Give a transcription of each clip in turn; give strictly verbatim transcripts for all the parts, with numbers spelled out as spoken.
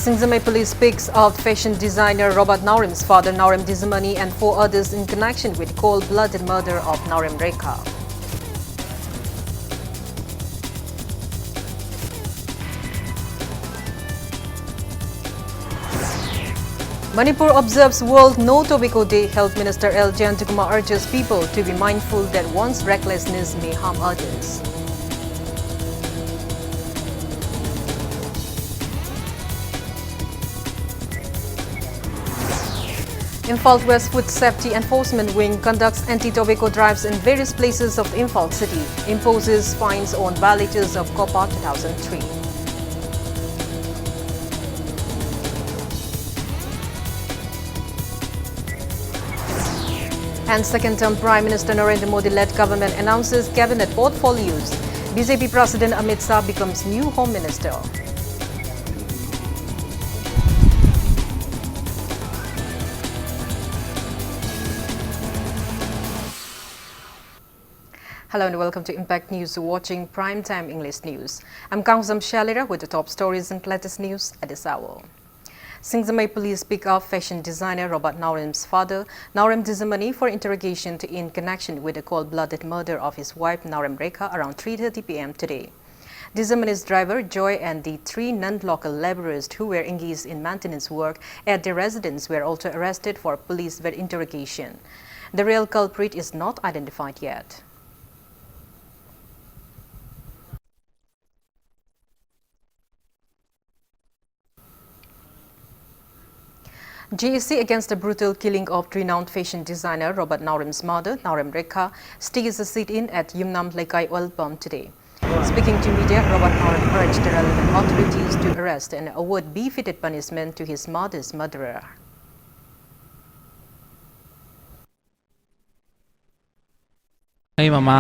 Singzamei police picks out fashion designer Robert Naorem's father, Naorem Dizamani, and four others in connection with cold-blooded murder of Naorem Rekha. Manipur observes World No Tobacco Day. Health Minister L Jayantakumar urges people to be mindful that one's recklessness may harm others. Imphal West Food Safety Enforcement Wing conducts anti-tobacco drives in various places of Imphal city, imposes fines on violators of COPPA two thousand three. And second-term Prime Minister Narendra Modi-led government announces cabinet portfolios. B J P President Amit Shah becomes new Home Minister. Hello and welcome to Impact News, watching Prime Time English News. I'm Kangzam Shalira with the top stories and latest news at this hour. Singzamei police pick up fashion designer Robert Naorem's father, Naorem Dizamani, for interrogation in connection with the cold-blooded murder of his wife Naorem Rekha around three thirty p m today. Dizamani's driver Joy and the three non-local laborers who were engaged in maintenance work at their residence were also arrested for police interrogation. The real culprit is not identified yet. J A C against the brutal killing of renowned fashion designer Robert Naorem's mother, Naorem Rekha, stages a sit-in at Yumnam Leikai oil pump today. Speaking to media, Robert Naorem urged the relevant authorities to arrest and award befitted punishment to his mother's murderer. ꯑꯩ ꯃꯃꯥ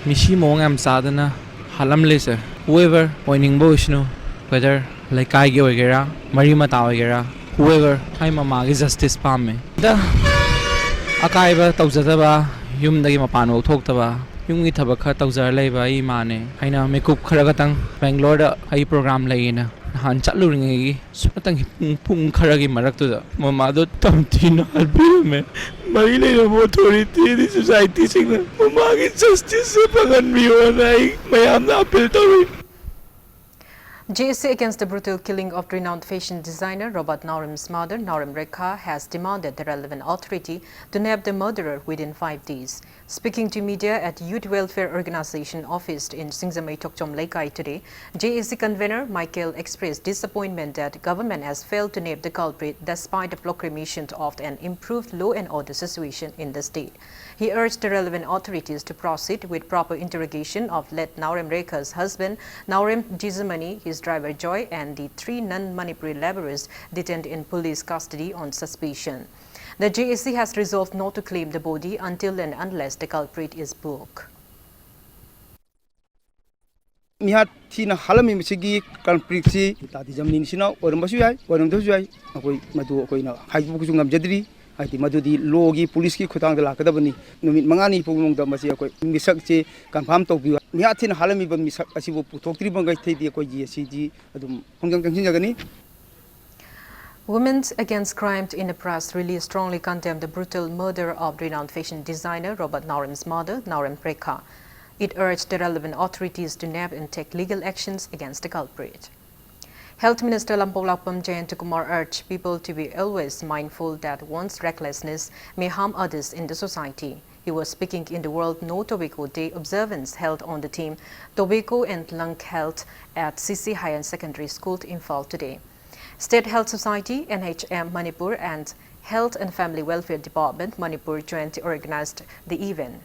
ꯃꯤꯁꯤ ꯃꯑꯣꯡ ꯌꯥꯝ ꯆꯥꯗꯅ ꯍꯥꯠꯂꯝꯂꯦ, sir꯫ Whoever ꯑꯣꯏꯅꯤꯡꯕ ꯑꯣꯏꯁꯅꯨ, whether ꯂꯩꯀꯥꯏꯒꯤ ꯑꯣꯏꯒꯦꯔꯥ, ꯃꯔꯤ ꯃꯇꯥ ꯑꯣꯏꯒꯦꯔꯥ, whoever, ꯑꯩ ꯃꯃꯥꯒꯤ justice ꯄꯥꯝꯃꯦ꯫ ꯗ ꯑꯀꯥꯏꯕ ꯇꯧꯖꯗꯕ, ꯌꯨꯝꯗꯒꯤ ꯃꯄꯥꯟ ꯐꯥꯎ ꯊꯣꯛꯇꯕ, ꯌꯨꯝꯒꯤ ꯊꯕꯛ ꯈꯔ ꯇꯧꯖꯔ ꯂꯩꯕ ꯑꯩ ꯏꯃꯥꯅꯦ꯫ ꯑꯩꯅ ꯃꯤꯀꯨꯞ ꯈꯔ ꯈꯛꯇꯪ ꯕꯦꯡꯒ꯭ꯂꯣꯔꯗ ꯑꯩ program ꯂꯩꯌꯦꯅ ꯅꯍꯥꯟ ꯆꯠꯂꯨꯔꯤꯉꯩꯒꯤ ꯁꯨꯞꯅꯇꯪꯒꯤ ꯄꯨꯡ, ꯄꯨꯡ ꯈꯔꯒꯤ ꯃꯔꯛꯇꯨꯗ ꯃꯃꯥꯗꯣ ꯇꯝꯊꯤꯅ ꯍꯥꯠꯄꯤꯔꯝꯃꯦ꯫ ꯃꯔꯤ ꯂꯩꯅꯕ ꯑꯣꯊꯣꯔꯤꯇꯤꯗꯤ ꯁꯣꯁꯥꯏꯇꯤꯁꯤꯡꯅ ꯃꯃꯥꯒꯤ ꯖꯁꯇꯤꯁꯁꯦ ꯐꯪꯍꯟꯕꯤꯌꯣꯅ ꯑꯩ ꯃꯌꯥꯝꯅ ꯑꯄꯤꯜ ꯇꯧꯔꯤ꯫ J A C against the brutal killing of renowned fashion designer Robert Naorem's mother, Naorem Rekha, has demanded the relevant authority to nab the murderer within five days. Speaking to media at Youth Welfare Organization office in Singjamei Tokchom Leikai today, J A C convener Michael expressed disappointment that government has failed to nab the culprit despite the proclamation of an improved law and order situation in the state. He urged the relevant authorities to proceed with proper interrogation of late Naorem Rekha's husband, Naorem Jizamani, his driver Joy, and the three non-Manipuri laborers detained in police custody on suspicion. The J A C has resolved not to claim the body until and unless the culprit is booked. ꯃꯤꯍꯥꯠ ꯊꯤꯅ ꯍꯥꯠꯂꯝꯃꯤꯕꯁꯤꯒꯤ ꯀꯜꯄ꯭ꯔꯤꯠꯁꯤ ꯇꯥꯇꯤ ꯖꯝꯅꯤꯟꯁꯤꯅ ꯑꯣꯏꯔꯝꯕꯁꯨ ꯌꯥꯏ, ꯑꯣꯏꯔꯝꯗꯕꯁꯨ ꯌꯥꯏ꯫ ꯑꯩꯈꯣꯏ ꯃꯗꯨ ꯑꯩꯈꯣꯏꯅ ꯍꯥꯏꯗꯣꯛꯄꯁꯨ ꯉꯝꯖꯗ꯭ꯔꯤ꯫ ꯍꯥꯏꯗꯤ ꯃꯗꯨꯗꯤ ꯂꯣꯒꯤ, ꯄꯨꯂꯤꯁꯀꯤ ꯈꯨꯠꯊꯥꯡꯗ ꯂꯥꯛꯀꯗꯕꯅꯤ꯫ ꯅꯨꯃꯤꯠ ꯃꯉꯥꯅꯤ ꯐꯥꯎꯕꯒꯤ ꯃꯅꯨꯡꯗ ꯃꯁꯤ ꯑꯩꯈꯣꯏ ꯃꯤꯁꯛꯁꯦ ꯀꯟꯐꯥꯝ ꯇꯧꯕꯤꯌꯨ꯫ ꯃꯤꯍꯥꯠ ꯊꯤꯅ ꯍꯥꯠꯂꯝꯃꯤꯕ ꯃꯤꯁꯛ ꯑꯁꯤꯕꯨ ꯄꯨꯊꯣꯛꯇ꯭ꯔꯤꯕ ꯃꯈꯩꯗꯤ ꯑꯩꯈꯣꯏ ꯖꯤ ꯑꯦꯁ ꯁꯤꯗꯤ ꯑꯗꯨꯝ ꯈꯣꯡꯖꯪ ꯆꯪꯁꯤꯟꯖꯒꯅꯤ꯫ Women Against Crime in a press release strongly condemned the brutal murder of renowned fashion designer Robert Naorem's mother, Naorem Prekha. It urged the relevant authorities to nab and take legal actions against the culprit. Health Minister Lampoklakpam Jayantakumar urged people to be always mindful that one's recklessness may harm others in the society. He was speaking in the World No Tobacco Day observance held on the theme Tobacco and Lung Health at C C Higher Secondary School, Imphal today. State Health Society, N H M Manipur, and Health and Family Welfare Department, Manipur, jointly organized the event.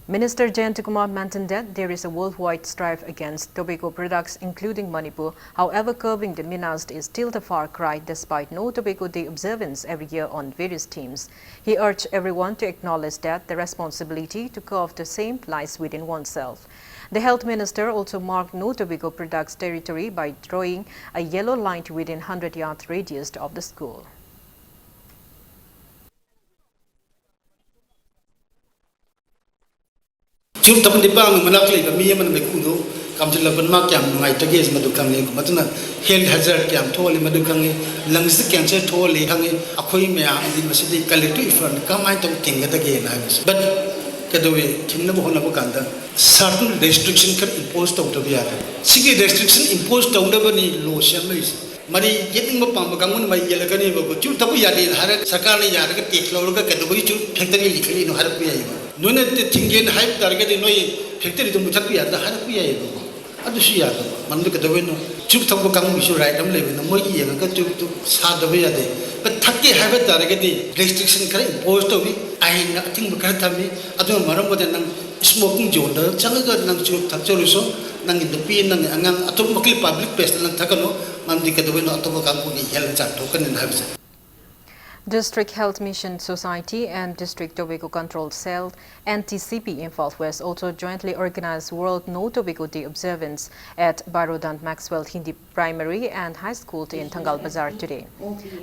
Minister Jayantakumar maintained that there is a worldwide strife against tobacco products, including Manipur. However, curbing the menace is still the far cry despite No Tobacco Day observance every year on various themes. He urged everyone to acknowledge that the responsibility to curb the same lies within oneself. The health minister also marked No Tobacco Products territory by drawing a yellow line within hundred yard radius of the school. ꯆꯨꯞ ꯊꯛꯄ ꯅꯤꯄꯥꯟꯒꯤ ꯃꯅꯥꯛꯇ ꯂꯩꯕ ꯃꯤ ꯑꯃꯅ ꯃꯩꯈꯨꯗꯨ ꯀꯥꯝꯁꯤꯜꯂꯛꯄꯅ ꯃꯥ ꯀꯌꯥꯝ ꯅꯨꯡꯉꯥꯏꯇꯒꯦ ꯃꯗꯨ ꯈꯪꯉꯤ꯫ ꯃꯗꯨꯅ health hazard ꯀꯌꯥꯝ ꯊꯣꯛꯍꯜꯂꯤ ꯃꯗꯨ ꯈꯪꯉꯤ꯫ Lungs cancer ꯊꯣꯛꯍꯜꯂꯤ ꯈꯪꯉꯤ꯫ ꯑꯩꯈꯣꯏ ꯃꯌꯥꯝꯗꯤ ꯃꯁꯤꯗꯤ collective effort ꯀꯃꯥꯏꯅ ꯇꯧꯅ ꯊꯤꯡꯒꯗꯒꯦꯅ ꯍꯥꯏꯕꯁꯦ꯫ But ꯀꯩꯗꯧꯋꯤ? ꯊꯤꯡꯅꯕ ꯍꯣꯠꯅꯕ ꯀꯥꯟꯗ certain restriction ꯈꯔ impose ꯇꯧꯗꯕ ꯌꯥꯗꯦ꯫ ꯁꯤꯒꯤ restriction impose ꯇꯧꯅꯕꯅꯤ law ꯁꯦꯝꯂꯛꯏꯁꯦ꯫ ꯃꯔꯤ ꯌꯦꯠꯅꯤꯡꯕ ꯄꯥꯝꯕ ꯀꯥꯡꯕꯨꯅ ꯃꯔꯤ ꯌꯦꯠꯂꯛꯀꯅꯦꯕꯀꯣ꯫ ꯆꯨꯔꯨꯞ ꯊꯛꯄ ꯌꯥꯗꯦꯅ ꯍꯥꯏꯔꯒ ꯁꯔꯀꯥꯔꯅ ꯌꯥꯔꯒ tax ꯂꯧꯔꯒ ꯀꯩꯗꯧꯕꯒꯤ ꯆꯨꯔꯨꯞ factory ꯂꯤꯡꯈꯠꯂꯤꯅꯣ ꯍꯥꯏꯔꯛꯄ ꯌꯥꯏꯌꯦꯕ꯫ ꯅꯣꯏꯅ ꯊꯤꯡꯒꯦꯅ ꯍꯥꯏꯕ ꯇꯥꯔꯒꯗꯤ ꯅꯣꯏ factoryꯗꯨ ꯃꯨꯊꯠꯄ ꯌꯥꯗ꯭ꯔꯥ ꯍꯥꯏꯔꯛꯄ ꯌꯥꯏꯌꯦꯕꯀꯣ꯫ ꯑꯗꯨꯁꯨ ꯌꯥꯗꯕ꯫ ꯃꯔꯝꯗꯤ ꯀꯩꯗꯧꯕꯩꯅꯣ? ꯆꯨꯔꯨꯞ ꯊꯛꯄ ꯀꯥꯡꯕꯨꯒꯤꯁꯨ right ꯑꯃ ꯂꯩꯕꯅꯤꯅ ꯃꯣꯏꯒꯤ ꯌꯦꯡꯉꯒ ꯆꯨꯔꯨꯞꯇꯨ ꯁꯥꯗꯕ ꯌꯥꯗꯦ꯫ But ꯊꯛꯀꯦ ꯍꯥꯏꯕ ꯇꯥꯔꯒꯗꯤ restriction ꯈꯔ impose ꯇꯧꯏ, ꯑꯥꯏꯟꯅ ꯑꯊꯤꯡꯕ ꯈꯔ ꯊꯝꯃꯤ꯫ ꯑꯗꯨꯅ ꯃꯔꯝ ꯑꯣꯏꯗꯅ ꯅꯪ smoking zoneꯗ ꯆꯪꯉꯒ ꯅꯪ ꯆꯨꯔꯨꯞ ꯊꯛꯆꯔꯨꯁꯨ, ꯅꯪꯒꯤ ꯅꯨꯄꯤ, ꯅꯪꯒꯤ ꯑꯉꯥꯡ, ꯑꯇꯣꯞꯄ ꯃꯈꯩ public placeꯇ ꯅꯪ ꯊꯛꯀꯅꯨ꯫ ꯃꯔꯝꯗꯤ ꯀꯩꯗꯧꯕꯩꯅꯣ? ꯑꯇꯣꯞꯄ ꯀꯥꯡꯕꯨꯒꯤ health ꯆꯥꯟꯊꯣꯛꯀꯅꯤꯅ ꯍꯥꯏꯕꯁꯦ꯫ District Health Mission Society and District Tobacco Control Cell, N T C P, Imphal West also jointly organized World No Tobacco Day observance at Barodan Maxwell Hindi Primary and High School in Thangal Bazar today.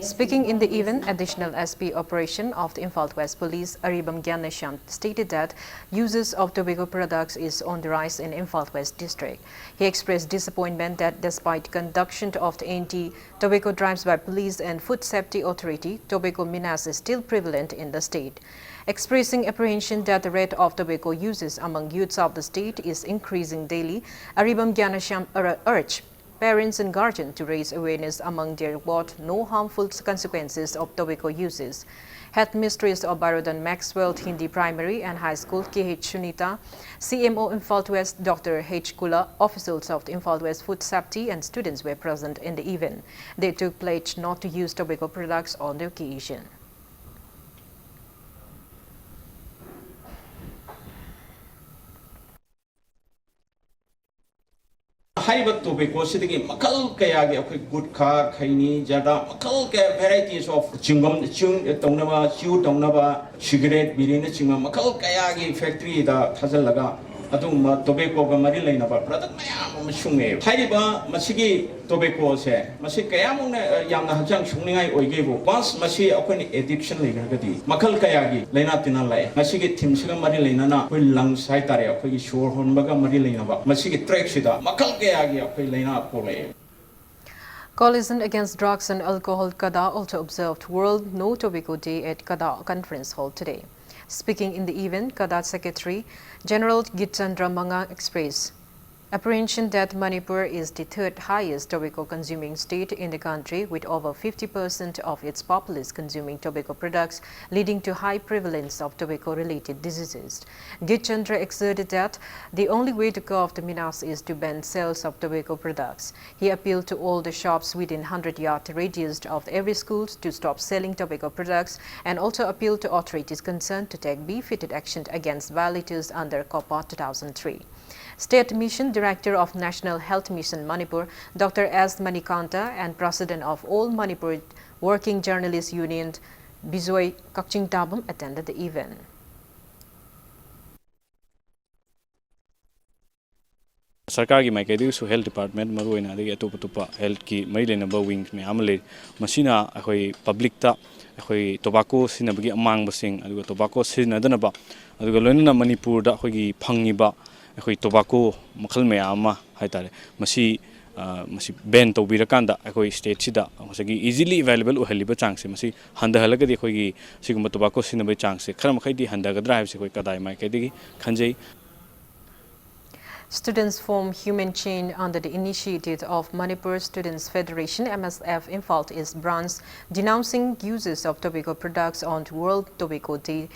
Speaking in the event, Additional S P Operation of the Imphal West Police, Aribam Gyanashyam, stated that uses of tobacco products is on the rise in Imphal West District. He expressed disappointment that despite conduction of the anti tobacco drives by police and Food Safety Authority, tobacco menace is still prevalent in the state. Expressing apprehension that the rate of tobacco uses among youths of the state is increasing daily, Aribam Gyanashyam ur- urged parents and guardians to raise awareness among their what no harmful consequences of tobacco uses. Headmistress of Barodan Maxwell Hindi Primary and High School, K H Sunita, C M O Imphal West, Doctor H Kula, officials of the Imphal West Food Safety and students were present in the event. They took pledge not to use tobacco products on the occasion. ꯍꯥꯏꯔꯤꯕ ꯇꯣꯕꯦꯀꯣꯁꯤꯗꯒꯤ ꯃꯈꯜ ꯀꯌꯥꯒꯤ ꯑꯩꯈꯣꯏ ꯒꯨꯠꯈꯥ, ꯈꯩꯅꯤ, ꯖꯔꯗꯥ, ꯃꯈꯜ ꯀꯌꯥ, varieties of ꯆ꯭ꯌꯨꯡꯒꯝ, ꯆ꯭ꯌꯨꯡ ꯇꯧꯅꯕ, chew ꯇꯧꯅꯕ, cigarette, ꯕꯤꯔꯤꯅꯆꯤꯡꯕ ꯃꯈꯜ ꯀꯌꯥꯒꯤ factoryꯗ ꯊꯥꯖꯤꯜꯂꯒ ꯑꯗꯨꯒꯨꯝꯕ ꯇꯣꯕꯦꯀꯣꯒ ꯃꯔꯤ ꯂꯩꯅꯕ ꯄ꯭ꯔꯗꯛ ꯃꯌꯥꯝ ꯑꯃ ꯁꯨꯡꯉꯦꯕ꯫ ꯍꯥꯏꯔꯤꯕ ꯃꯁꯤꯒꯤ ꯇꯣꯕꯦꯀꯣꯁꯦ, ꯃꯁꯤ ꯀꯌꯥꯃꯨꯛꯅ, ꯑ, ꯌꯥꯝꯅ ꯍꯛꯆꯥꯡ ꯁꯣꯛꯅꯤꯡꯉꯥꯏ ꯑꯣꯏꯒꯦꯕꯨ, ꯋꯥꯟꯁ ꯃꯁꯤ ꯑꯩꯈꯣꯏꯅ ꯑꯦꯗꯤꯛꯁꯟ ꯂꯩꯈ꯭ꯔꯒꯗꯤ ꯃꯈꯜ ꯀꯌꯥꯒꯤ ꯂꯥꯏꯅꯥ ꯇꯤꯟꯅꯥ ꯂꯥꯛꯑꯦ꯫ ꯃꯁꯤꯒꯤ ꯊꯤꯝꯁꯤꯒ ꯃꯔꯤ ꯂꯩꯅꯅ ꯑꯩꯈꯣꯏ ꯂꯪꯁ ꯍꯥꯏꯇꯥꯔꯦ, ꯑꯩꯈꯣꯏꯒꯤ ꯁꯣꯔ ꯍꯣꯟꯕꯒ ꯃꯔꯤ ꯂꯩꯅꯕ ꯃꯁꯤꯒꯤ ꯇ꯭ꯔꯦꯛꯁꯤꯗ ꯃꯈꯜ ꯀꯌꯥꯒꯤ ꯑꯩꯈꯣꯏ ꯂꯥꯏꯅꯥ ꯄꯣꯛꯂꯛꯑꯦ꯫ Coalition Against Drugs and Alcohol, CADA, also observed World No Tobacco Day at CADA Conference Hall today. Speaking in the event, CADA Secretary General Gitchandra Manga expressed apprehension that Manipur is the third highest tobacco consuming state in the country, with over fifty percent of its populace consuming tobacco products, leading to high prevalence of tobacco related diseases. Gitchandra exerted that the only way to curb the menace is to ban sales of tobacco products. He appealed to all the shops within hundred yard radius of every school to stop selling tobacco products and also appealed to authorities concerned to take befitted action against violators under COPPA two thousand three. State Mission Director of National Health Mission Manipur, Doctor S Manikanta, and President of All Manipur Working Journalists Union, Bijoy Kakchingtabam, attended the event. ꯁꯔꯀꯥꯔꯒꯤ ꯃꯥꯏꯀꯩꯗꯒꯤꯁꯨ health department ꯃꯔꯨꯑꯣꯏꯅ, ꯑꯗꯒꯤ ꯑꯇꯣꯞ ꯑꯇꯣꯞꯄ ꯍꯦꯜꯊꯀꯤ ꯃꯔꯤ ꯂꯩꯅꯕ wing ꯃꯌꯥꯝ ꯑꯃ ꯂꯩ꯫ ꯃꯁꯤꯅ ꯑꯩꯈꯣꯏ ꯄꯕ꯭ꯂꯤꯛꯇ ꯑꯩꯈꯣꯏ ꯇꯣꯕꯥꯀꯣ ꯁꯤꯖꯤꯟꯅꯕꯒꯤ ꯑꯃꯥꯡꯕꯁꯤꯡ, ꯑꯗꯨꯒ ꯇꯣꯕꯥꯀꯣ ꯁꯤꯖꯤꯟꯅꯗꯅꯕ, ꯑꯗꯨꯒ ꯂꯣꯏꯅꯅ ꯃꯅꯤꯄꯨꯔꯗ ꯑꯩꯈꯣꯏꯒꯤ ꯐꯪꯉꯤꯕ ꯑꯩꯈꯣꯏ ꯇꯣꯕꯥꯀꯣ ꯃꯈꯜ ꯃꯌꯥꯝ ꯑꯃ ꯍꯥꯏꯇꯥꯔꯦ, ꯃꯁꯤ, ꯑ, ꯃꯁꯤ ꯕꯦꯟ ꯇꯧꯕꯤꯔꯀꯥꯟꯗ ꯑꯩꯈꯣꯏ ꯁ꯭ꯇꯦꯠꯁꯤꯗ ꯉꯁꯥꯏꯒꯤ ꯏꯖꯤꯂꯤ ꯑꯦꯕꯥꯏꯂꯦꯕꯜ ꯑꯣꯏꯍꯜꯂꯤꯕ ꯆꯥꯡꯁꯦ, ꯃꯁꯤ ꯍꯟꯊꯍꯜꯂꯒꯗꯤ ꯑꯩꯈꯣꯏꯒꯤ ꯁꯤꯒꯨꯝꯕ ꯇꯣꯕꯥꯀꯣ ꯁꯤꯖꯤꯟꯅꯕꯒꯤ ꯆꯥꯡꯁꯦ ꯈꯔ ꯃꯈꯩꯗꯤ ꯍꯟꯊꯒꯗ꯭ꯔꯥ ꯍꯥꯏꯕꯁꯦ ꯑꯩꯈꯣꯏ ꯀꯗꯥꯏ ꯃꯥꯏꯀꯩꯗꯒꯤ ꯈꯟꯖꯩ꯫ Students form Human Chain under the initiative of Manipur Students Federation, M S F, Imphal East Branch, denouncing uses of tobacco products on World Tobacco Day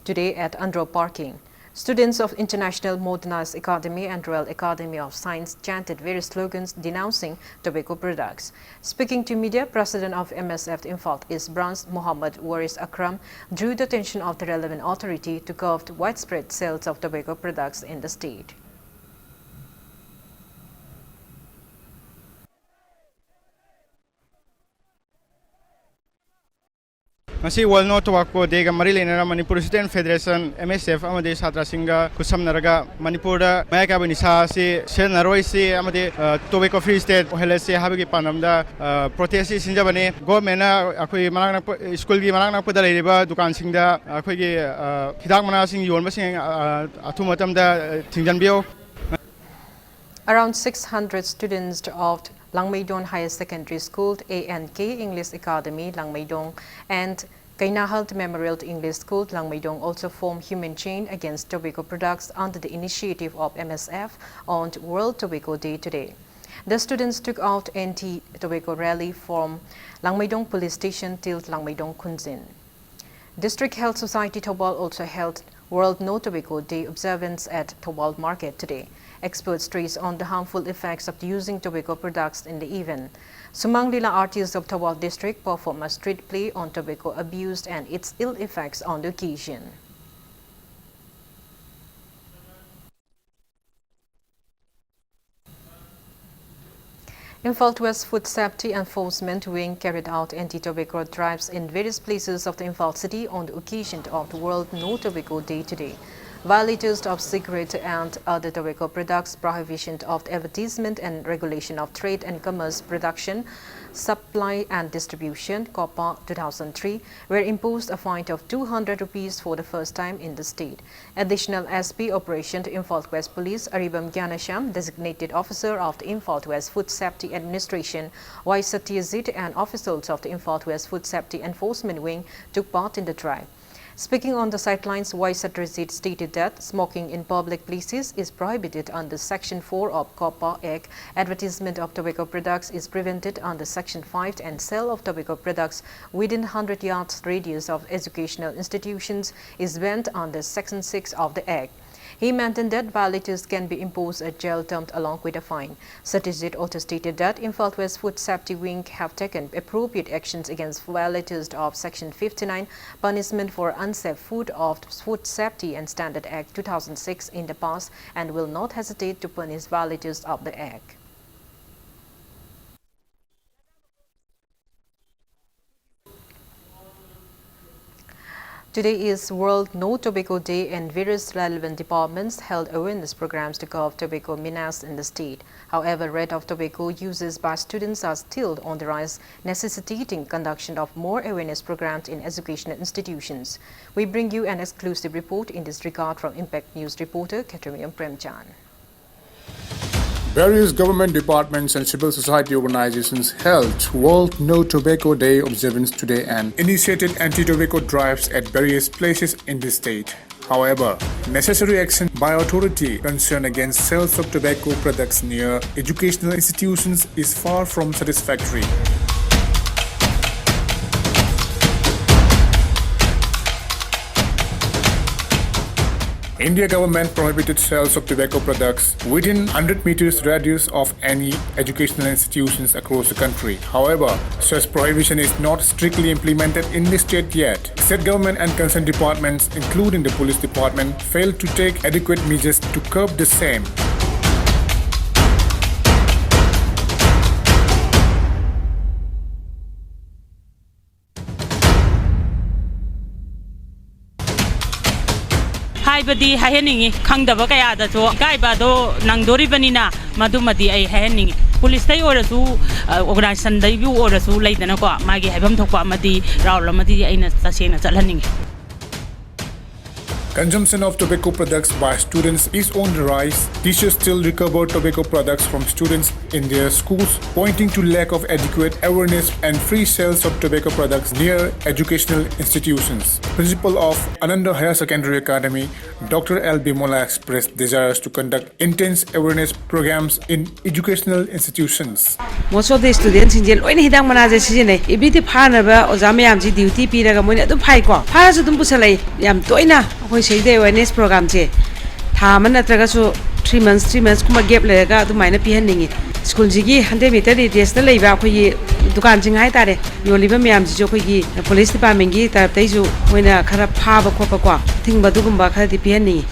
today at Andro Parking. Students of International Modernized Academy and Royal Academy of Science chanted various slogans denouncing tobacco products. Speaking to media, President of M S F Imphal East Branch, Mohammad Waris Akram, drew the attention of the relevant authority to curb widespread sales of tobacco products in the state. ꯉꯁꯤ World No Tobacco Day ꯒ ꯃꯔꯤ ꯂꯩꯅꯅ Manipur Student Federation, M S F ꯑꯃꯗꯤ ꯁꯥꯇ꯭ꯔꯁꯤꯡꯒ ꯈꯨꯠꯁꯝꯅꯔꯒ ꯃꯅꯤꯄꯨꯔꯗ ꯃꯌꯥꯏ ꯀꯥꯏꯕ ꯅꯤꯁꯥ ꯑꯁꯤ ꯁꯤꯖꯤꯟꯅꯔꯣꯏꯁꯤ ꯑꯃꯗꯤ, ꯑ, tobacco free state ꯑꯣꯏꯍꯜꯂꯁꯤ ꯍꯥꯏꯕꯒꯤ ꯄꯥꯟꯗꯝꯗ, ꯑ, protest ꯁꯤ ꯁꯤꯟꯖꯕꯅꯤ꯫ Government ꯅ ꯑꯩꯈꯣꯏ ꯃꯅꯥꯛ ꯅꯛꯄ, ꯁ꯭ꯀꯨꯜꯒꯤ ꯃꯅꯥꯛ ꯅꯛꯄꯗ ꯂꯩꯔꯤꯕ ꯗꯨꯀꯥꯟꯁꯤꯡꯗ ꯑꯩꯈꯣꯏꯒꯤ, ꯑ, ꯍꯤꯗꯥꯛ ꯃꯅꯥꯁꯤꯡ ꯌꯣꯟꯕꯁꯤꯡ, ꯑ, ꯑꯊꯨꯕ ꯃꯇꯝꯗ, ꯑ, ꯊꯤꯡꯖꯤꯟꯕꯤꯌꯨ꯫ Around six hundred students of Langmeidong Higher Secondary School, A N K English Academy, Langmeidong, and Kainahal Memorial English School, Langmeidong, also form human chain against tobacco products under the initiative of M S F on World Tobacco Day today. The students took out anti-tobacco rally from Langmeidong Police Station till Langmeidong Khunjin. District Health Society Thoubal also held World No Tobacco Day observance at Thoubal Market today. Experts stress on the harmful effects of using tobacco products in the event. Sumang Lila, artist of Thoubal District, performed a street play on tobacco abuse and its ill effects on the occasion. Imphal West Food Safety Enforcement Wing carried out anti-tobacco drives in various places of the Imphal city on the occasion of the World No Tobacco Day today. Violators of cigarette and other tobacco products, prohibition of advertisement and regulation of trade and commerce, production, supply and distribution, COPPA two thousand three, were imposed a fine of two hundred rupees for the first time in the state. Additional S P Operation to Imphal West Police Aribam Gyanashyam, designated officer of the Imphal West Food Safety Administration, Y Satyajit, and officials of the Imphal West Food Safety Enforcement Wing took part in the drive. Speaking on the sidelines, Y Satyajit stated that smoking in public places is prohibited under Section four of COPPA Act, advertisement of tobacco products is prevented under Section five, and sale of tobacco products within hundred yards radius of educational institutions is banned under Section six of the Act. He maintained that violators can be imposed a jail term along with a fine. Satyajit also stated that Imphal West Food Safety Wing have taken appropriate actions against violators of Section fifty-nine, Punishment for Unsafe Food, of Food Safety and Standard Act two thousand six in the past and will not hesitate to punish violators of the Act. Today is World No Tobacco Day, and various relevant departments held awareness programs to curb tobacco menace in the state. However, rate of tobacco uses by students are still on the rise, necessitating conduction of more awareness programs in educational institutions. We bring you an exclusive report in this regard from Impact News reporter Khetremiyam Premchand. Various government departments and civil society organizations held World No Tobacco Day observance today and initiated anti-tobacco drives at various places in the state. However, necessary action by authority concerned against sales of tobacco products near educational institutions is far from satisfactory. India government prohibited sales of tobacco products within one hundred meters radius of any educational institutions across the country. However, such prohibition is not strictly implemented in the state yet. State government and concerned departments, including the police department, failed to take adequate measures to curb the same. ꯍꯥꯏꯕꯗꯤ ꯍꯥꯏꯍꯟꯅꯤꯡꯉꯤ, ꯈꯪꯗꯕ ꯀꯌꯥꯗꯁꯨ ꯏꯀꯥꯏꯕꯗꯣ ꯅꯪꯗꯣꯔꯤꯕꯅꯤꯅ, ꯃꯗꯨꯃꯗꯤ ꯑꯩ ꯍꯥꯏꯍꯟꯅꯤꯡꯉꯤ꯫ ꯄꯨꯂꯤꯁꯇꯩ ꯑꯣꯏꯔꯁꯨ, ꯑ, ꯑꯣꯔꯒꯅꯥꯏꯖꯦꯁꯟꯗꯒꯤꯕꯨ ꯑꯣꯏꯔꯁꯨ, ꯂꯩꯗꯅꯀꯣ, ꯃꯥꯒꯤ ꯍꯥꯏꯐꯝ ꯊꯣꯛꯄ ꯑꯃꯗꯤ ꯔꯥꯎꯜ ꯑꯃꯗꯤ ꯑꯩꯅ ꯇꯁꯦꯡꯅ ꯆꯠꯍꯟꯅꯤꯡꯉꯤ꯫ Consumption of tobacco products by students is on the rise. Teachers still recover tobacco products from students in their schools, pointing to lack of adequate awareness and free sales of tobacco products near educational institutions. Principal of Ananda Higher Secondary Academy, Doctor L Bimola expressed desires to conduct intense awareness programs in educational institutions. Most of the students ꯁꯤꯡꯁꯦ ꯂꯣꯏꯅ ꯍꯤꯗꯥꯛ ꯃꯅꯥꯁꯦ ꯁꯤꯖꯤꯟꯅꯩ꯫ ꯏꯕꯤꯗꯤ ꯐꯥꯅꯕ ꯑꯣꯖꯥ ꯃꯌꯥꯝꯁꯤ duty ꯄꯤꯔꯒ ꯃꯣꯏꯅ ꯑꯗꯨꯝ ꯐꯥꯏꯀꯣ, ꯐꯥꯔꯁꯨ ꯑꯗꯨꯝ ꯄꯨꯁꯜꯂꯛꯏ꯫ ꯌꯥꯝ ꯇꯣꯏꯅ ꯑꯩꯈꯣꯏ ꯁꯤꯗ ꯑꯦꯋꯦꯔꯅꯦꯁ ꯄ꯭ꯔꯣꯒ꯭ꯔꯥꯝꯁꯦ ꯊꯥ ꯑꯃ ꯅꯠꯇ꯭ꯔꯒꯁꯨ ꯊ꯭ꯔꯤ ꯃꯟꯁ, ꯊ꯭ꯔꯤ ꯃꯟꯁꯀꯨꯝꯕ ꯒꯦꯞ ꯂꯩꯔꯒ ꯑꯗꯨꯃꯥꯏꯅ ꯄꯤꯍꯟꯅꯤꯡꯉꯤ꯫ ꯁ꯭ꯀꯨꯜꯁꯤꯒꯤ ꯍꯟꯗ꯭ꯔꯦꯠ ꯃꯤꯇꯔ ꯔꯦꯗꯤꯌꯁꯇ ꯂꯩꯕ ꯑꯩꯈꯣꯏꯒꯤ ꯗꯨꯀꯥꯟꯁꯤꯡ ꯍꯥꯏꯇꯥꯔꯦ, ꯌꯣꯜꯂꯤꯕ ꯃꯌꯥꯝꯁꯤꯁꯨ ꯑꯩꯈꯣꯏꯒꯤ ꯄꯨꯂꯤꯁ ꯗꯤꯄꯥꯔꯠꯃꯦꯟꯒꯤ ꯇꯔꯞꯇꯩꯁꯨ ꯃꯣꯏꯅ ꯈꯔ ꯐꯥꯕ ꯈꯣꯠꯄꯀꯣ, ꯊꯤꯡꯕ ꯑꯗꯨꯒꯨꯝꯕ ꯈꯔꯗꯤ ꯄꯤꯍꯟꯅꯤꯡꯉꯤ꯫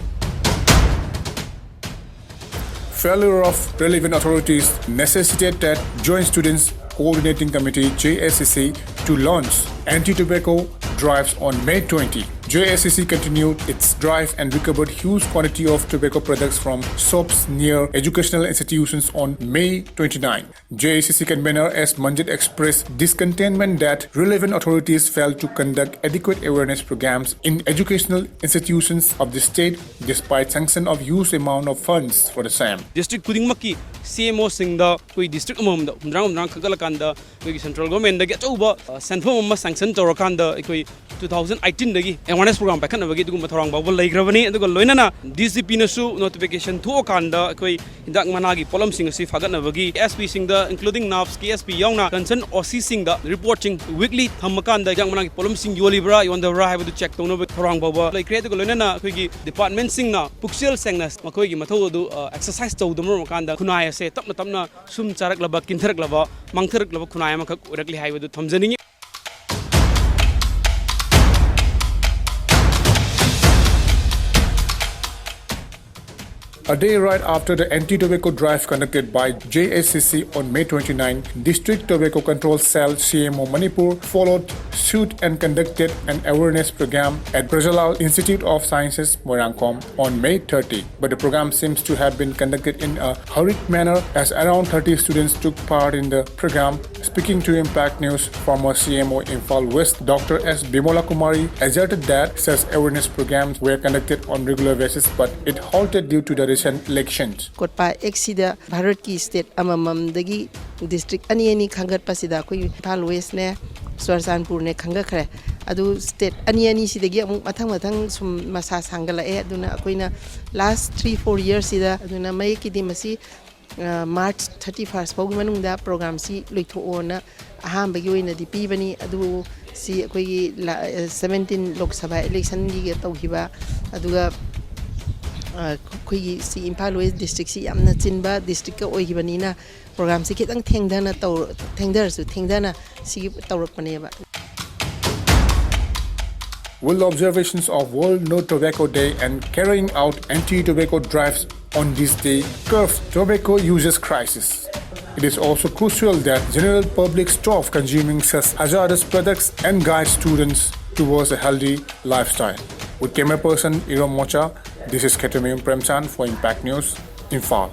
Failure of relevant authorities necessitated that Joint Students Coordinating Committee, J S C C, to launch anti-tobacco drives on May twenty. J A C C continued its drive and recovered huge quantity of tobacco products from shops near educational institutions on May twenty-nine. J A C C convener S Manjit expressed discontentment that relevant authorities failed to conduct adequate awareness programs in educational institutions of the state despite sanction of huge amount of funds for the same. District ꯈꯨꯗꯤꯡꯃꯛꯀꯤ C M O ꯁꯤꯡꯗ ꯑꯩꯈꯣꯏ district ꯑꯃꯃꯝꯗ ꯍꯨꯝꯗ꯭ꯔꯥ ꯍꯨꯝꯗ꯭ꯔꯥ ꯈꯛꯀꯠꯂꯀꯥꯟꯗ ꯑꯩꯈꯣꯏꯒꯤ central government ꯗꯒꯤ ꯑꯆꯧꯕ ꯑ, ꯁꯦꯟꯐꯝ ꯑꯃ sanction ꯇꯧꯔꯀꯥꯟꯗ ꯑꯩꯈꯣꯏ two thousand eighteen ꯗꯒꯤ awareness program ꯄꯥꯏꯈꯠꯅꯕꯒꯤ ꯑꯗꯨꯒꯨꯝꯕ ꯊꯧꯔꯥꯡ ꯐꯥꯎꯕ ꯂꯩꯈ꯭ꯔꯕꯅꯤ꯫ ꯑꯗꯨꯒ ꯂꯣꯏꯅꯅ D C P ꯅꯁꯨ notification ꯊꯣꯛꯑꯀꯥꯟꯗ ꯑꯩꯈꯣꯏ ꯍꯤꯗꯥꯛ ꯃꯅꯥꯒꯤ ꯄꯣꯠꯂꯝꯁꯤꯡ ꯑꯁꯤ ꯐꯥꯒꯠꯅꯕꯒꯤ S P ꯁꯤꯡꯗ, including NAPS, K S P ꯌꯥꯎꯅ concern O C ꯁꯤꯡꯗ report ꯁꯤꯡ weekly ꯊꯝꯃꯀꯥꯟꯗ ꯍꯤꯗꯥꯛ ꯃꯅꯥꯒꯤ ꯄꯣꯠꯂꯝꯁꯤꯡ ꯌꯣꯜꯂꯤꯕ꯭ꯔꯥ ꯌꯣꯟꯗꯕ꯭ꯔꯥ ꯍꯥꯏꯕꯗꯨ check ꯇꯧꯅꯕ ꯊꯧꯔꯥꯡ ꯐꯥꯎꯕ ꯂꯩꯈ꯭ꯔꯦ꯫ ꯑꯗꯨꯒ ꯂꯣꯏꯅꯅ ꯑꯩꯈꯣꯏꯒꯤ department ꯁꯤꯡꯅ ꯄꯨꯛꯆꯦꯜ ꯁꯦꯡꯅ ꯃꯈꯣꯏꯒꯤ ꯃꯊꯧ ꯑꯗꯨ ꯑ, exercise ꯇꯧꯗꯨꯅ ꯃꯔꯝ ꯀꯥꯟꯗ ꯈꯨꯟꯅꯥꯏ ꯑꯁꯦ ꯇꯞꯅ ꯇꯞꯅ ꯁꯨꯝ ꯆꯥꯔꯛꯂꯕ, ꯀꯤꯟꯊꯔꯛꯂꯕ, ꯃꯥꯡꯊꯔꯛꯂꯕ ꯈꯨꯟꯅꯥꯏ ꯑꯃꯈꯛ ꯑꯣꯏꯔꯛꯂꯤ ꯍꯥꯏꯕꯗꯨ ꯊꯝꯖꯅꯤꯡꯏ꯫ A day right after the anti-tobacco drive conducted by J A C C on May twenty-nine, District Tobacco Control Cell, C M O Manipur, followed suit and conducted an awareness program at Prajalal Institute of Sciences, Moirangkhom, on May thirty. But the program seems to have been conducted in a hurried manner, as around thirty students took part in the program. Speaking to Impact News, former C M O Imphal West, Doctor S Bimola Kumari, asserted that such awareness programs were conducted on regular basis, but it halted due to the recent elections. CODPA Act ꯁꯤꯗ ꯚꯥꯔꯠꯀꯤ state ꯑꯃꯃꯝꯗꯒꯤ district ꯑꯅꯤ ꯑꯅꯤ ꯈꯟꯒꯠꯄꯁꯤꯗ ꯑꯩꯈꯣꯏ Imphal West ꯅꯦ, ꯆꯨꯔꯆꯥꯟꯄꯨꯔꯅꯦ ꯈꯟꯒꯠꯈ꯭ꯔꯦ꯫ ꯑꯗꯨ state ꯑꯅꯤ ꯑꯅꯤꯁꯤꯗꯒꯤ ꯑꯃꯨꯛ ꯃꯊꯪ ꯃꯊꯪ ꯁꯨꯝ ꯃꯁꯥ ꯁꯥꯡꯒꯠꯂꯛꯑꯦ꯫ ꯑꯗꯨꯅ ꯑꯩꯈꯣꯏꯅ last three four years ꯁꯤꯗ, ꯑꯗꯨꯅ ꯃꯌꯦꯛꯀꯤꯗꯤ ꯃꯁꯤ March thirty first ꯐꯥꯎꯒꯤ ꯃꯅꯨꯡꯗ program ꯁꯤ ꯂꯣꯏꯊꯣꯛꯑꯣꯅ ꯑꯍꯥꯟꯕꯒꯤ ꯑꯣꯏꯅꯗꯤ ꯄꯤꯕꯅꯤ꯫ ꯑꯗꯨ ꯁꯤ ꯑꯩꯈꯣꯏꯒꯤ seventeen Lok Sabha election ꯒꯤꯒ ꯇꯧꯈꯤꯕ, ꯑꯗꯨꯒ ꯑꯩꯈꯣꯏꯒꯤ ꯁꯤ ꯏꯝꯐꯥꯜ West district ꯁꯤ ꯌꯥꯝꯅ ꯆꯤꯟꯕ district ꯀ ꯑꯣꯏꯈꯤꯕꯅꯤꯅ program ꯁꯤ ꯈꯤꯇꯪ ꯊꯦꯡꯊꯅ ꯇꯧ ꯊꯦꯡꯊꯔꯁꯨ ꯊꯦꯡꯊꯅ ꯁꯤꯒꯤ ꯇꯧꯔꯛꯄꯅꯦꯕ꯫ With observations of World No Tobacco Day and carrying out anti-tobacco drives on this day, curb tobacco users crisis. It is also crucial that general public stop consuming such hazardous products and guide students towards a healthy lifestyle. With camera person Irom Mocha, this is Khetremiyung Premchand for Impact News, Imphal.